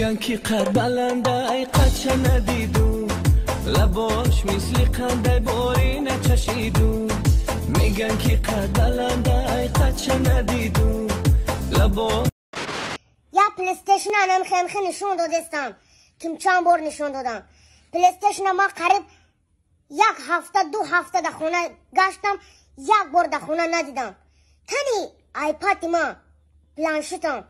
Меган ки қад баландай қадша надиду, лабош мисли қандай бори начашиду. Меган ки қад баландай қадша надиду, лабош. Я PlayStation анам хемхе нишон додестам. Ким чанд бор нишон додам. PlayStation ма қариб як ҳафта, ду ҳафта дар хона гаштам, як бор дар хона надидам. Тани iPad ма, планшетам.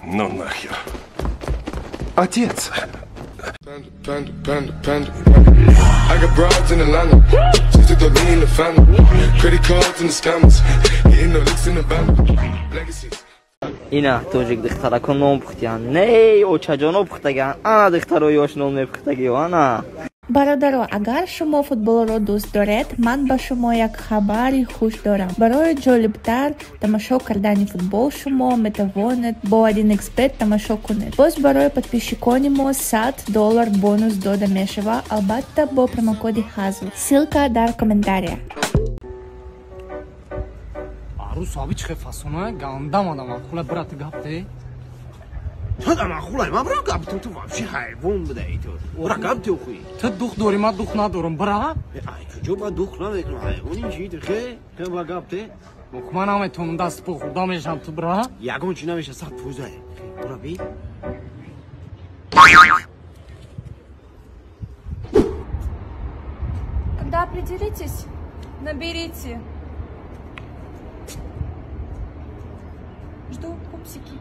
Ну нахер. Отец. Panda, panda, panda, panda. I got broads in Atlanta. Just took the lean in the family. Credit cards and the scammers. Hitting the licks in the band. Legacies. Ина тоҷик духтарако нон пухтиян. Не, очаҷоно пухтаган. Ана духтарои ёш нон мепухтагиё, ана. Бародаро, агар шумо футболро дӯст доред, ман ба шумо як хабари хуш дорам. Барои ҷолибтар тамошо кардани футбол шумо метавонед бо 1xBet тамошо кунед. Боз барои подписчикони мо $100 бонус дода мешавад, албатта бо промокоди ХАЗЛ. Ссылка дар комментария. Арус аби чихе фасона гандам адам хула брат гапте. Ту да махулай, ма бра гап ту вообще ҳайвон будаи ту. Бра гап ту хуй. Ту дух дори, ма дух надорам, бра. Ай куҷо ба дух намекунам, ҳайвони чи ту хе? Хе бра гап те. Ман наметонам даст по хурда мешам ту бра. Ягон чи намеша сахт фузае. Бра би. Когда определитесь, наберите. Жду пупсики.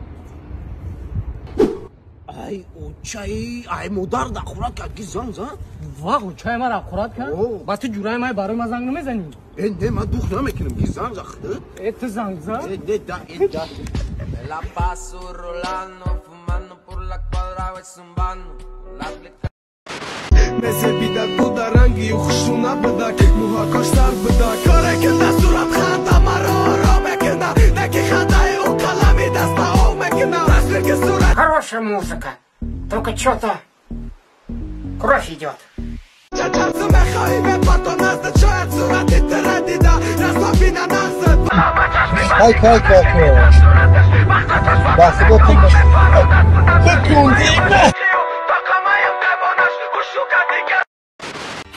Ай, очай, ай, модар да хӯрак кард, ки занг зад? Вах, очай мара хӯрак кард? Ба ту ҷураи май барои ма занг намезанӣ? Э, не, ман дух намекунам, ки занг зад худат. Э, ту занг зад? Э, не, да, э, да. Me la paso rolando, fumando por la cuadra voy zumbando. Мезебида буда ранги хушуна буда, муҳакош сар буда, коре кина сурат ханда маро оро мекуна, неки хандаи ӯ қалами даста ов мекуна. Тасвир ки сурат. Хорошая музыка, только чё-то кровь идет. Чачарсу мехоҳӣ мепато назда, шояд сурати тира дида расо бина нағзад. Ай кай кай кай. Ба худо ту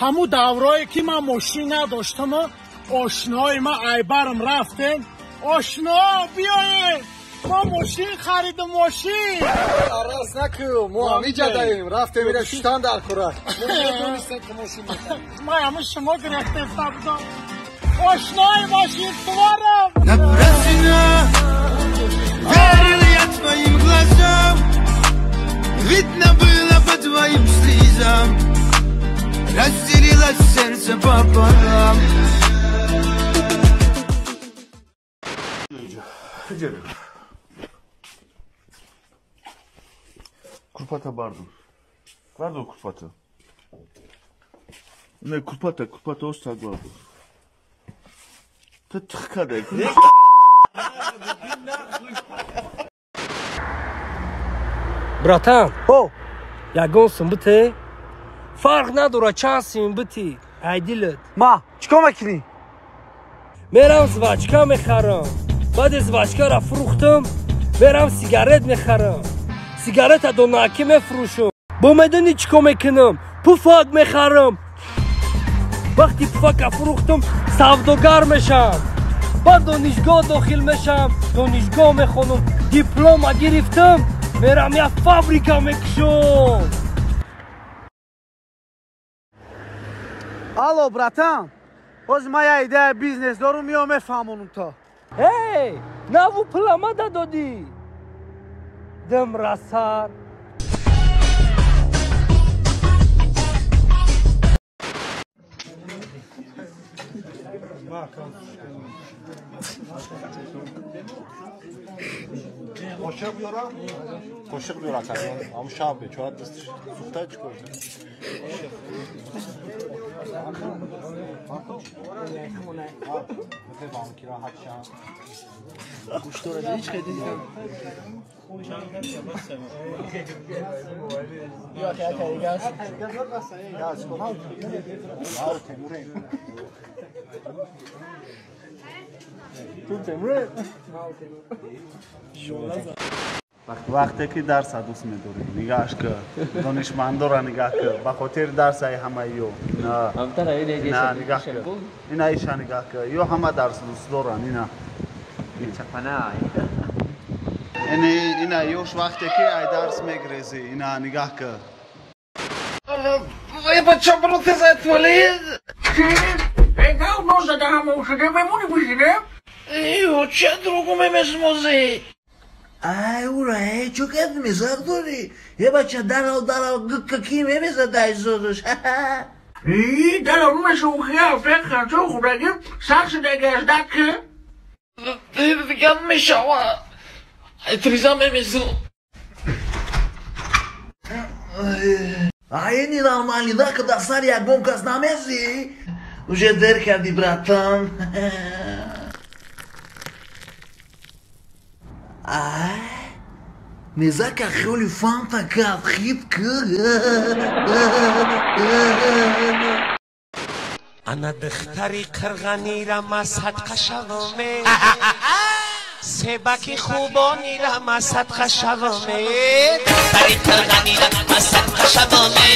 ҳамун даврое ки ман мошин надоштаму ошинои ман айбарам рафтем. Ошино, биёед, мо мошин харидем, мошин. Араз накӯ, мо ҳамиҷа даем, рафтем ира шуштан дар хӯрак. Ман ҳамун шумо гирехтеста будам. Ошинои мошинсуворам. Напрасно верил я твоим глазам, видно было по твоим слезам. Разделилось сердце пополам. Курпата бардор. Бардор курпата. Не, курпата, курпата остаг бардор. Ту тих кадай. Братан, о, ягон сум бите? Фарқ надорад чанд сим бити, айдилат. Ма, чикор мекунӣ? Мерам жвачка мехарам. Баъде жвачкара фурӯхтам, мерам сигарет мехарам. Сигарета донакӣ мефурӯшам. Бо медонӣ чикор мекунам? Пуфак мехарам. Вақти пуфака фурӯхтам, савдогар мешавам. Баъд донишгоҳ дохил мешавам, донишгоҳ мехонам, диплома гирифтам, мерам як фабрика мекушам. Алло, братан, ҳозир ман як идеяи бизнес дорум, меом мефаҳмонам то. Эй, наву пула ма дадодӣ. Дим расар. Қошиқ биёрам? Қошиқ биёр акаҷон. Ҳамун шаб бечора дасташ сӯхта чӣ кор Вақте ки дарса дӯст медорӣ, нигаҳш кӣ, донишмандора нигаҳ кӣ, ба хотири дарсаи ҳамаи ё. На, нигаҳ кӣ. Ина иша нигаҳ кӣ. Ё ҳама дарс дӯст доранд, ина. Ина ёш вақте ки ай дарс мегрезӣ, ина нигаҳ кӣ. Ай, ура, чо кардӣ, сақ дорӣ? Е бача, дарал, дарал, каким емезадай зодуш. И, дарал, мешухия, феха, чухураги, сашидагаждак. Дигар мешава. Триза мемезу. Ай, ненормальный, да, когда сари ягон кас намези? Уже дер кардӣ, братан. Ай, мезака хёли фанта кард, хит кӣ. Ана духтари қирғанира ма садқа шаваме, себаки хубонира ма садқа шаваме. Духтари қирғанира ма садқа шаваме,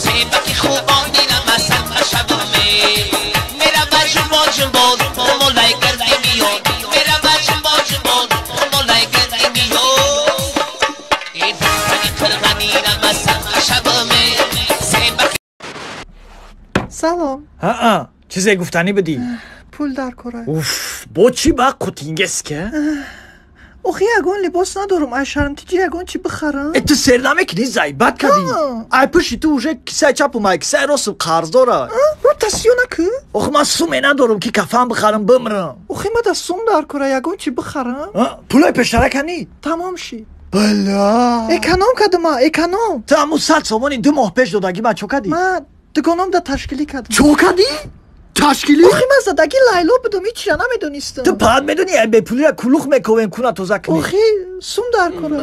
себаки хубонира ма садқа шаваме. Мерава ҷумбо ҷумбо, молай карди миён. Мерава ҷумбо ҷумбо, молай карди миён. Духтари қирғанира ма садқа шаваме, себаки. Салом. Ҳа, чизе гуфтанӣ будӣ? Пул дар кора. Уф, бо чӣ ба қутингес ке? Охи ягон либос надорум, ай шармтиҷи ягон чӣ бихарам? Э, ту сер намекунӣ, зайбат кардӣ. Ай пушти ту уже кисаи чапум, ай кисаи ростум қарздора. Рӯ тасиё накӣ? Охи ман суме надорум ки кафан бихарам, бимрам. Охи ма да сум дар кора, ягон чӣ бихарам? Пулои пештара канӣ? Тамом шид. Бала. Эконом кардама, эконом. Ту ҳамун 100 сомони 2 моҳ пеш додагӣ ма чо кардӣ? Ма дугоном да ташкилӣ кардам. Чо кардӣ? Ташкилӣ? Охи ман задаги Лайло будум, ҳичра намедонистам. Ту паҳат медонӣ, ай бепулира кулух мековем, куна тоза кунем. Охи сум дар кора.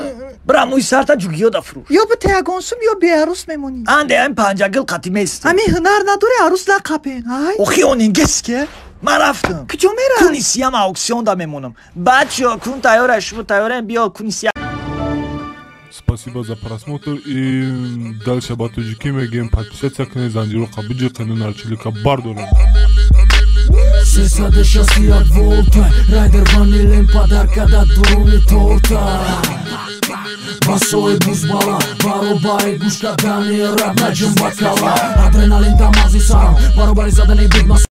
Бира мӯи сарта ҷугиёда фурӯш. Ё бите ягон сум, ё беарӯс мемонӣ. Анде ам панҷагил қатӣ местам. Ҳамин ҳунар надорӣ, арӯс нақапен, ай? Охи онингес ке? Ман рафтам. Куҷо меравӣ? Куни сиям ауксионда мемонам. Бачо, кун тайёра, шумо тайёраем, биё куни сия. Спасибо за просмотр и дальше ба тоҷикӣ мегӯем подписаться кунед, занҷироқа биҷиқену нарчилика бардорем. 361 волта, райдер ванилем подарка да дуруни торта. Басои бузбала, баробари гӯш кардани раб наҷум ба кала. Адреналин дамази сарам, баробари задани буд.